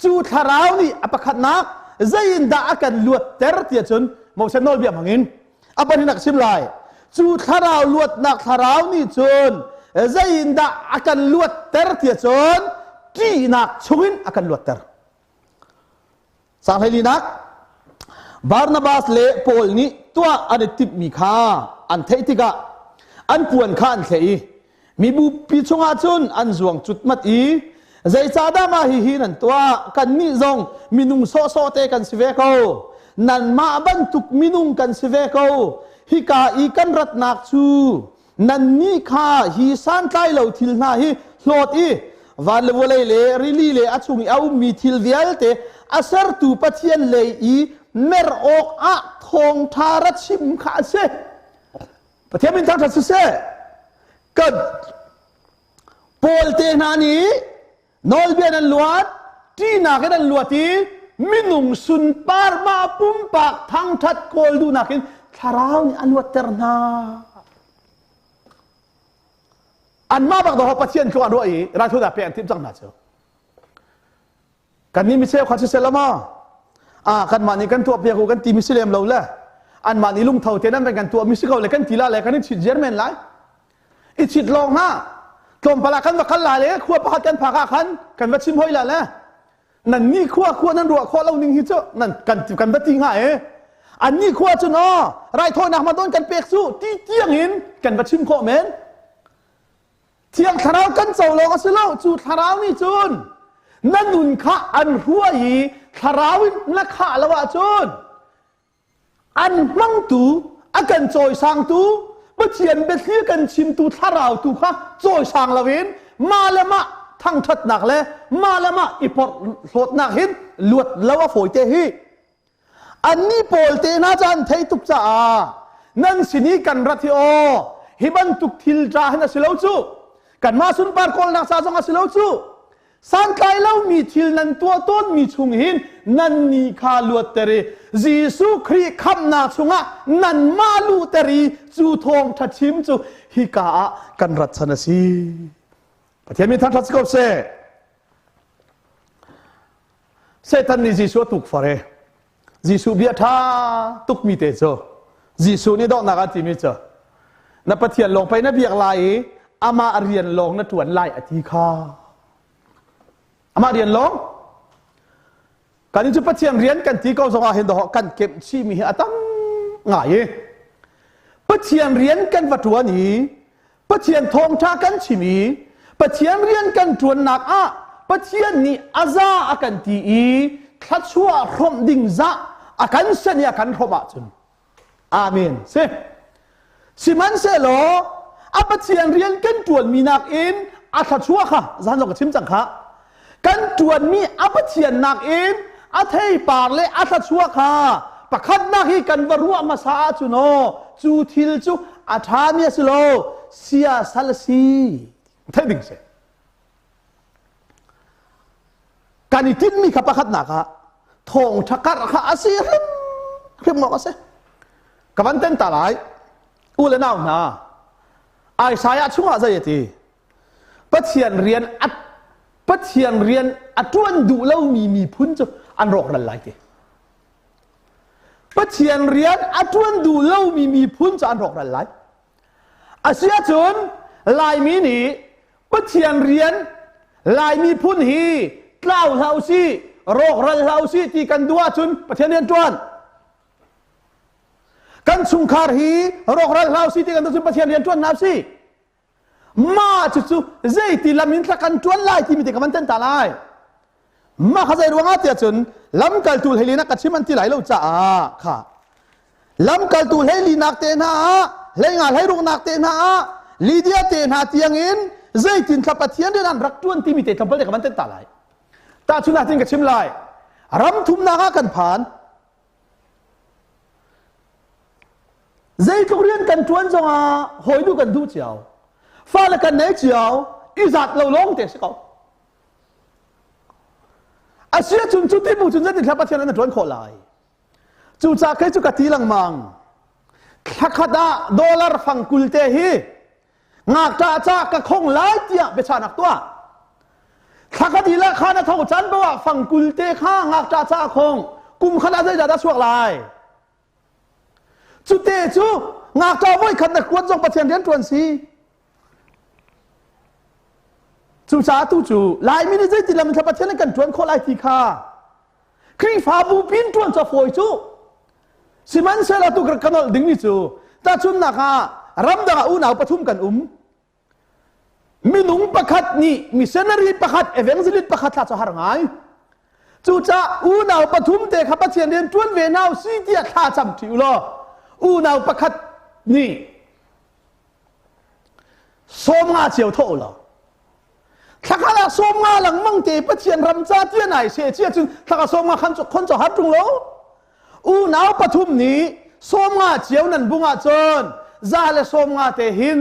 cu thlarau nih a pakhatnak zei in dah a kan luatter tiah cun Moses nawlbia hmangin a pahnihnak chim lai. Cu thlarau luatnak thlarau nih cun zei in dah a kan luatter tiah cun ṭihnak chungin a kan luatter. Sang hleilinak Barnabas le Paul nih tuah an i timhmi kha an theih tikah an puan kha an thleh i mibupi chungah cun an zuang cutmat i zeicahdah mah hihi nan tuah? Kannih zong minung sawhsawh te kan si ve ko, nanmah bantuk minung kan si ve ko. Hika i kan ratnak cu nannih kha hi santlai lo thil hna hi hlawt i van le vawlei le rili le a chung i a ummi thil vialte a sertu Pathian lei i mer awk ah thawngṭha ra chim kha a si. Pathian min thangṭhat siseh. Kan Paul te hna nih nawlbia nan luat, ṭihnak in an luat i minung sunpar mah pumpak thangṭhat kawl duhnak in thlarau nih a luatter hna. Anmah bak dawh Pathian tluang an ruah i raithawinak pek an timh cang hna cu. Kannih micheu kha siseh lo maw? Ah, kanmah nih kan tuah piak u kan ti mi si lem lo le anmah nih lungtho te nan kan tuah mi si ko le kan ti la le kan i chit ziar men lai. I chit lawng ha tlawmpal ah kan va kal la le khua pakhat kan phak ah khan kan va chim hoi la le nan ni khua khua nan ruah khawh lo ning hi cu nan kan kan va ti hnga e an ni khua cun aw raithawinak ma don kan pek cu ti tiang in kan va chim khawh men. Thiang Thlarau kan co lawng a si lo. Cu Thlarau nih cun na nun kha an hruai i Thlarau in na khah lo ahcun an hmangtu, a kan cawisangtu, Pathian biathli kan chimtu Thlarau tu kha cawisang loin mah le mah thangṭhatnak le mah le mah i porhlawtnak hin luat lo a fawi te hi. Annih pawl te hna cu an theih tuk caah nan sin i kan rat hi aw hi bantuk thil ṭa hin a si lo cu, kanmah sunpar kawlnak ca zong a si lo cu. Santlai lomi thil nan tuah tawnmi chung hin nannih kha luatter i Jesuh Khrih khamhnak chungah nanmah luhter i cu thawngṭha chim cu hika ah kan rat chan a si. Pathian min thangṭhat si ko seh. Satan nih Jesuh a tukforh i Jesuh bia ṭha tukmi te cu Jesuh nih donghnak ah timi cu na Pathian lawng pei na biak lai i amah rian lawng na ṭuan lai a ti kha. Amah rian lawng kan cu Pathian rian kan ti ko zongah hin doh kan kemh chihmi hi a tam ngai i Pathian rian kan va ṭuan i Pathian thawngṭha kan chim i Pathian rian kan ṭuannak ah Pathian nih a za a kan ti i thluachuah hrawmh ding zah a kan sen i a kan hrawmh ahcun Amen si. Sihmanhsehlaw a Pathian rian kan ṭuanmi nakin a thluachuah kha zan zong ka chim cang kha kan ṭuanmi a Pathian nakin a theipar le a thluachuah kha pakhatnak hi kan va ruah hmasa ahcun aw cu thil cu a ṭhami a si lo siasal a si theih ding si kan i tinhmi kha pakhatnak ah thawngṭha karh kha a si hrim hrim awk a si ka van ten ta lai u le nau hna Isaiah chungah zei a ti Pathian rian a Pathian rian a ṭuan duh lomi miphun cu an rawkral lai ti Pathian rian a ṭuan duh lomi miphun cu an rawkral lai Asiahcun Laimi nih Pathian rian Lai miphun hi tlau hlah usih, rawkral hlah usih ti kan duh ahcun Pathian rian ṭuan. Kan chungkhar hi rawkral hlah usih ti kan duh ahcun Pathian rian ṭuan hna usih. Mah cucu zeiti lam in thla kan ṭuan lai timi te ka van ten ta lai. Mah kha zei ruangah tiah cun lamkaltu hleilinak ka chim an ti lai lo caah kha lamkaltu hleilinak te hna ah hleinga hleiruknak te hna ah Lydia te hna tiangin zeitin thla Pathian rian an rak ṭuan timi te tlawmpal te ka van ten ta lai. Tahchunhnak tin ka chim lai. Ram thumnak ah kan phan. Zeitluk rian kan ṭuan zongah hawi duh kan duh cio. Fale kan nei cio. I zat lo lawng te si ko. Asiahcun cu ti bu cun zeitin thla Pathian an ṭuan khawh lai? Cucaah kei cu ka ti lengmang. Thlakhat ah dollar fang 20 te hi ngakṭah ca ka khong lai tiah biachahnak tuah. Thlakhat i la kha na tho caan paoh ah fang 20 te kha ngakṭah ca khong kum khat ah zeidah dah chuak lai? Cute cu ngakṭah voi khat na kuat zong Pathian rian ṭuan si. Cucaah tu cu Laimi nih zeiti lam in Pathian kan ṭuan khawh lai ti kha Khrihfabu pin ṭuan cu a fawi cu. Sihmanhsehlaw tu ka nolh dingmi cu tahchunhnak ah ramdang ah unau pathum kan um. Minung pakhat nih missionary pakhat evangelist pakhat thla cu har ngai. Cucaah unau pathum te kha Pathian rian ṭuan ve hna si tiah thla cam ṭi u law unau pakhat nih 50 cio thawh law thlakhat ah 50 lengmang te Pathian ram ca tia nai se cia cun thlaka 50 khan khon cho har tung lo unau pathum nih 50 cio nan bung ah cun 150 te hin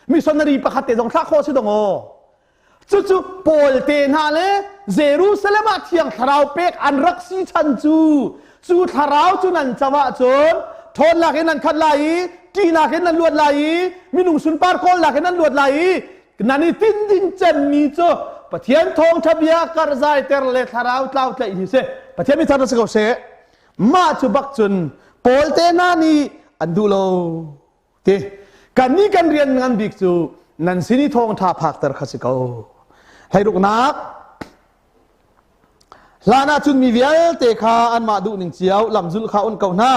missionary pakhat te zong thlah khawh si dong aw Cucu Paul te hna le Jerusalem ah Thiang Thlarau pek an rak si chan cu cu thlarau cu nan co ahcun ṭhawnnak in nan khat lai i ṭihnak in nan luat lai i minung sunpar kawlnak in nan luat lai i nan i tinh ding cemmi cu Pathian thawngṭha bia karhzaiter le thlarau tlau tlaih hi si. Pathian mi thar si ko seh. Mah cu bak cun Paul te hna nih an duh lo. Ti kannih kan rian ngan bik cu nan sin i thawngṭha phakter kha si ko. Hleiruknak hlan ah cun mi vialte kha anmah duhning cio lamzulh kha un ko hna.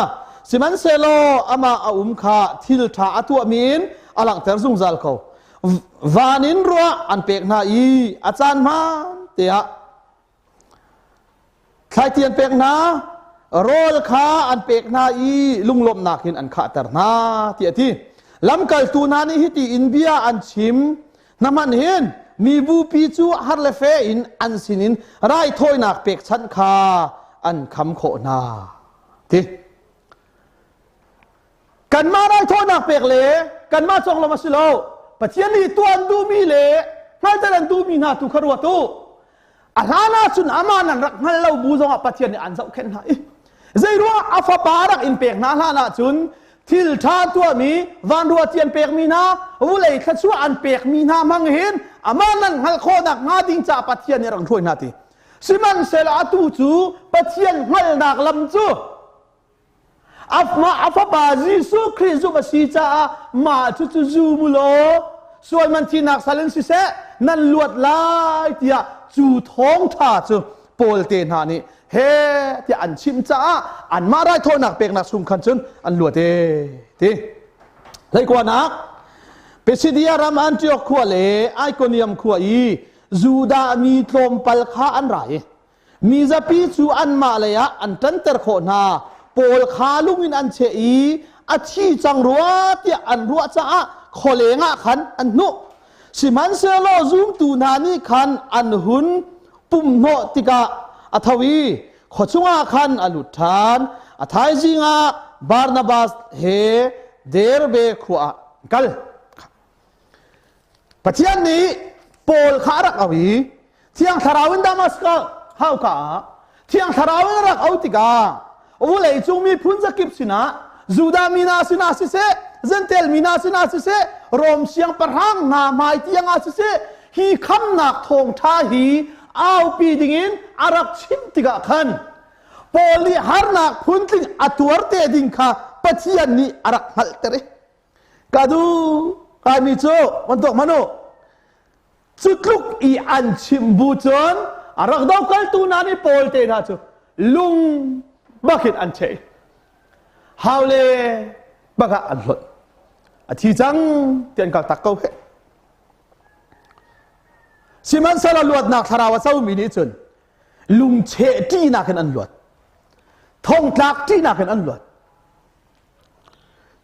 Sihmanhsehlaw amah a um kha thil ṭha a tuahmi in a langhter zungzal ko. Van in ruah an pek hna i a caan hmaan te ah Thlaiti an pek hna, rawl kha an pek hna i lunglawmhnak in an khahter hna tiah a ti. Lamkaltu hna nih hiti in bia an chim hna hmanh hin mi bupi cu har le fe in an sinin raithawinak pekchanh kha an kham khawh hna ti. Kanmah raithawinak pek le kanmah conglawmh a si lo. Pathian nih tuah an duhmi le hngalhter an duhmi hna tu kha ruat u. A hlan ahcun amah nan rak hngal lo bu zongah Pathian nih an zohkhenh hna i zeiruang a fapa rak in pek hna hlan ahcun thil ṭha tuahmi vanruah ti an pekmi hna vulei thluachuah an pekmi hna hmang hin amah nan hngalh khawhnak hnga ding caah Pathian nih a rak hruai hna ti. Sihmanhsehlaw atu cu Pathian hngalhnak lam cu a fapa Jesuh Khrih zumh a si caah mah cu cu zum u law sual man thinak sal in siseh nan luat lai tiah cu thawngṭha cu Paul te hna nih he tiah an chimh caah anmah raithawinak peknak chung khan cun an luat e ti. Hleikuanak Pisidia ram Antioch khua le Iconium khua i Judah mi tlawmpal kha an ra i Mizapi cu anmah lei ah an ṭanter khawh hna. Paul kha lung in an cheh i a thi cang rua tiah an ruah caah khualeng ah khan an hnuh. Sihmanhsehlaw zumtu hna nih khan an hun pumhnawh tikah a tho i khua chungah khan a lut ṭhan. A thaizing ah Barnabas he Derbe khua ah an kal. Pathian nih Paul kha a rak auh i Thiang Thlarau in Damascus hauka ah Thiang Thlarau in a rak auh tikah vawlei cung miphun zakip sinah Judah mi hna sinah siseh Jentail mi hna sinah siseh Rom siangpahrang hna hmai tiang ah siseh hi khamnak thawngṭha hi aupi dingin a rak chim tikah khan Paul nih harnak phuntling a tuar te ding kha Pathian nih a rak hngalhter i Ka duh kaimi cu bantuk hmanh u cu tluk i an chimh bu cun a rak dokaltu hna nih Paul te hna cu lung bakin an cheh haule bakah an hlonh a thi cang ti an kal tak ko he sihmanhsehlaw luatnak thlarau a comi nih cun lungcheh ṭihnak in an luat thongtlak ṭihnak in an luat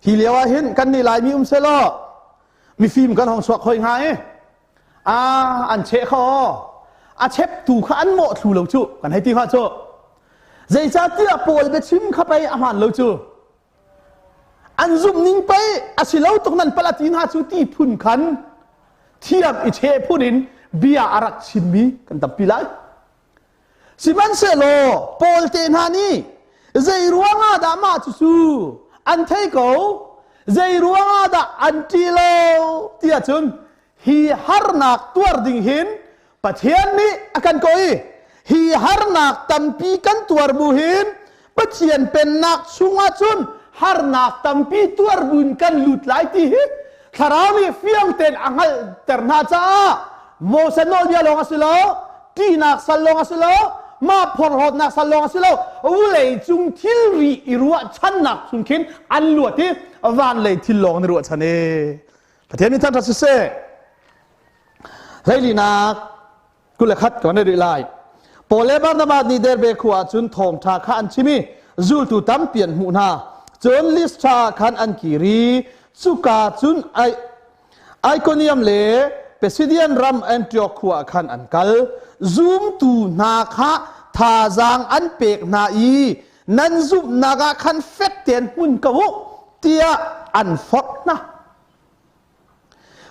Hi lio ah hin kan nih Laimi um selaw mifim kan hong chuak hoi hnga i a an cheh kho a cheptu kha an mawh thlu lo cu kan hei ti hnga cu zeicahtiah Paul biachim kha pei a hmaan lo cu an zumh ning pei a si lo tuk nan pala ti hna cu ti phun khan thiam i cheh phun in bia a rak chimmi kan tampi lai Sihmanhsehlaw Paul te hna nih zei ruangah dah mah cucu an thei ko, zei ruangah dah an ṭih lo tiah cun hi harnak tuar ding hin Pathian nih a kan kawh i hi harnak tampi kan tuar bu hin Pathian pennak chungah cun harnak tampi tuar buin kan lut lai ti hi thlarau nih fiang tein a hngalhter hna caah Moses nawlbia lawng a si lo, ṭihnak sal lawng a si lo, mah phorhlawtnak sal lawng a si lo, vulei cung thilri i ruahchannak chung khin an luat i van lei thil lawng an i ruahchan i Pathian min thangṭhat siseh. Hleilinak 21 kan rih lai. Paul le Barnabas nih Derbe khua ah cun thawngṭha kha an chim i zultu tampi an hmuh hna. Cun Listra ah khan an kir i cuka cun Iconium le Pisidian ram Antioch khua ah khan an kal. Zumtu hna kha thazaang an pek hna i nan zumhnak ah khan fek tein hmun ko u tiah an forh hna.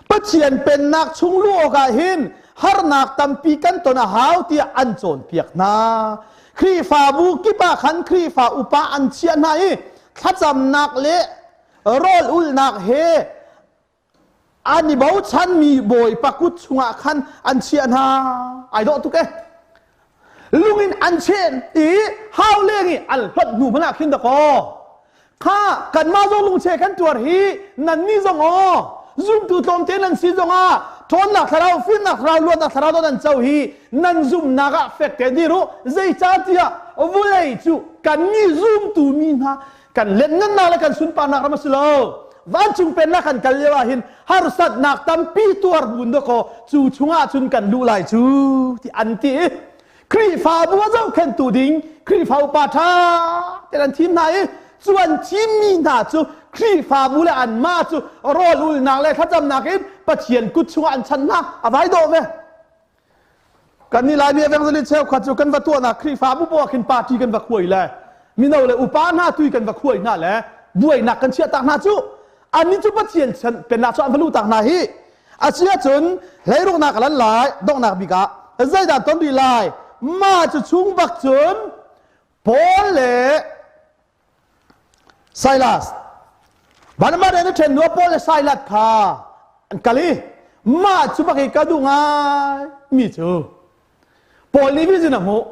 Pathian pennak chung luh awkah hin harnak tampi kan ton a hau tiah an cawnpiak hna. Khrihfabu kip ah khan Khrihfa upa an chiah hna i thlacamnak le rawl ulhnak he an i bochanmi Bawipa kut chungah khan an chiah hna. Ai dawh tuk eh. Lung in an chen i hau leng i an hlonh hnu hmanh ah khin dakaw kha kanmah zong lungche kan tuar hi nannih zong aw zumtu tlawmte nan si zongah ṭhawnnak thlarau fimnak thlarau luatnak thlarau nan co hi nan zumnak ah fek te dir u zeicahtiah vulei cu kannih zumtu mi hna kan lianhngannak le kan sunparnak ram a si lo vancung pennak kan kal lio ah hin harsatnak tampi tuar bun dakaw cu chungah cun kan luh lai cu ti an ti i Khrihfabu a zohkhenhtu ding Khrihfa upa ṭha tein an thim hna i cu an thimmi hna cu Khrihfabu le anmah cu rawl ulnak le thlacamnak in Pathian kut chungah an chan hna a vai dawh ve. Kan nih Laimi evangelist cheukhat cu kan va tuahnak Khrihfabu poah khin party kan va khuai le mino le upa hna tui kan va khuai hna le buainak kan chiah tak hna cu annih cu Pathian pennak cu an va luh tak hna hi. Asiahcun hleiruknak a lan lai donghnak bik ah. Zeidah ton rih lai? Mah cu chung bak cun Paul le Silas Barnabas le ṭhen hnu Paul le Silas kha an kal i mah cu bak i ka duh ngai mi cu Paul nih vision a hmuh.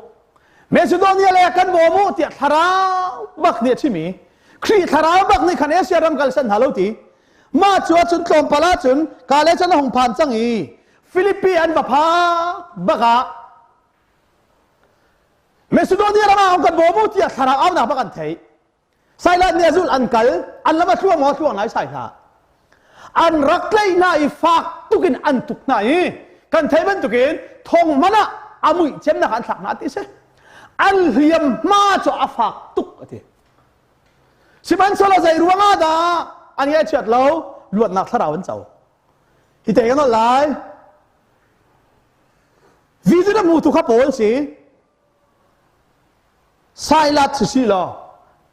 Macedonia le kan bawm u tiah thlarau bak nih a chim i Khrih thlarau bak nih khan Asia ram kal san hna lo ti. Mah cu ahcun tlawmpal ahcun ka le cun a hung phan cang i Philippi an va phak bak ah Macedonia ram ah kan bawm u tiah thlarau aunak bak an theih. Silas nih a zulh an kal, an lam a thluang maw thluang lai sai hlah. An rak tlaih hna i fak tukin an tuk hna i kan theih bantukin thong hmanh ah a muih cemnak an thlak hna ti si. An hliam hma cu a fak tuk a ti. Sihmanhsehlaw zei ruangah dah an ngaihchiat lo luatnak thlarau an co. Hi te kan lai. Vision a hmutu kha Paul si. Sailat si si law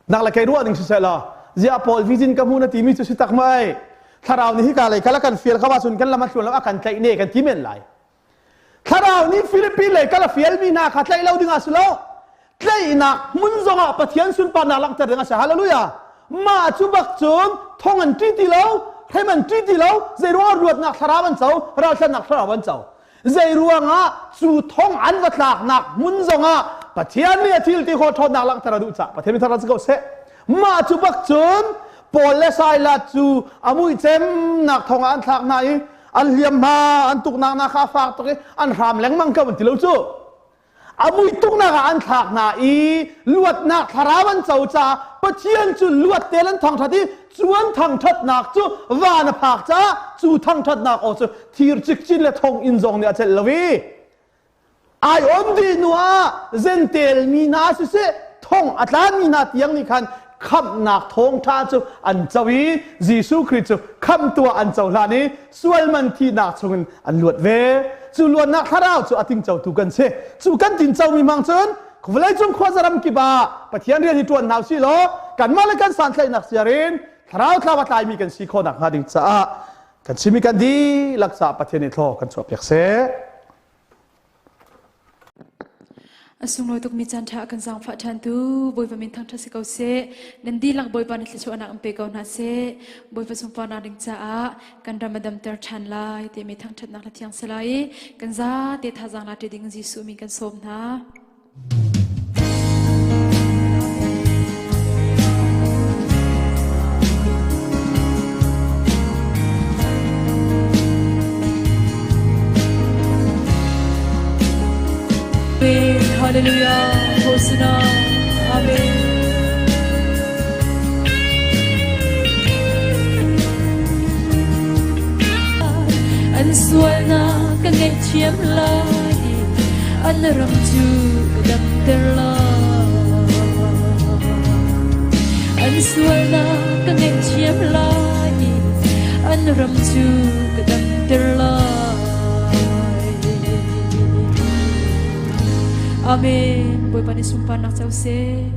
nak le kei ruah ning siseh law ziah Paul vision ka hmu na timi cu si tak mai thlarau nih hika lei kal a kan fial kha cun kan lam a tluan lo a kan tlaih ne kan ti men lai thlarau nih Philippine lei kal a fialmi hna kha tlaih lo ding ah si lo tlaihnak hmun zongah Pathian sunparnak langhter ding a si hallelujah mah cu bak cun thong an ṭi ti lo hrem an ṭi ti lo zei ruangah ruatnak thlarau an co ralthlannak thlarau an co zei ruangah cu thong an va tlaknak hmun zongah Pathian nih a thil ti khawh ṭhawnnak langhter a duh caah Pathian mi thar si ko seh mah cu bak cun Paul le Silas cu a muihcemnak thong ah an thlak hna i an hliamhma an tuknak hna kha a fak tuk i an hram lengmang ko an ti lo cu a mui tuknak ah an thlak hna i luatnak thlarau an co caah Pathian cu luat te an thangṭhat i cu an thangṭhatnak cu van a phak caah cu thangṭhatnak aw cu thir cikcin le thong inn zong nih a celh lo i ai on dih hnu ah zentel mi hna siseh thong a tlanmi hna tiang nih khan khamhnak thawngṭha cu an co i Jesuh Khrih cu khamhtu ah an cohlan i sual man thihnak chungin an luat ve. Cu luatnak thlarau cu a tingcotu kan si. Cu kan tincomi hmang cun vawleicung khuazaram kip ah Pathian rian hi ṭuan hna usih law kanmah le kan santlaihnak siar in thlarau thlau a tlaimi kan si khawh nakhnga ding caah kan chimi kan dihlak caah Pathian nih thlaw kan chuahpiak seh. A sunglawi tukmi caan ṭha a kan zaangfah ṭhantu Bawipa min thangṭhat si ko seh. Nan dihlak Bawipa nih thluachuahnak in pe ko hna seh. Bawipa sunparnak ding caah kan ram a damter ṭhan lai timi thangṭhatnak hla thiang si lai i kan zate thazaang la ṭi ding Jesuh min kan sawm hna. Hallelujah. Hosanna. Amen. An sualnak ka ngaihthiam lai an ram cu ka damter lai an sualnak ka ngaihthiam lai an ram cu ka damter lai Amen Bawipa nih sunparnak co seh.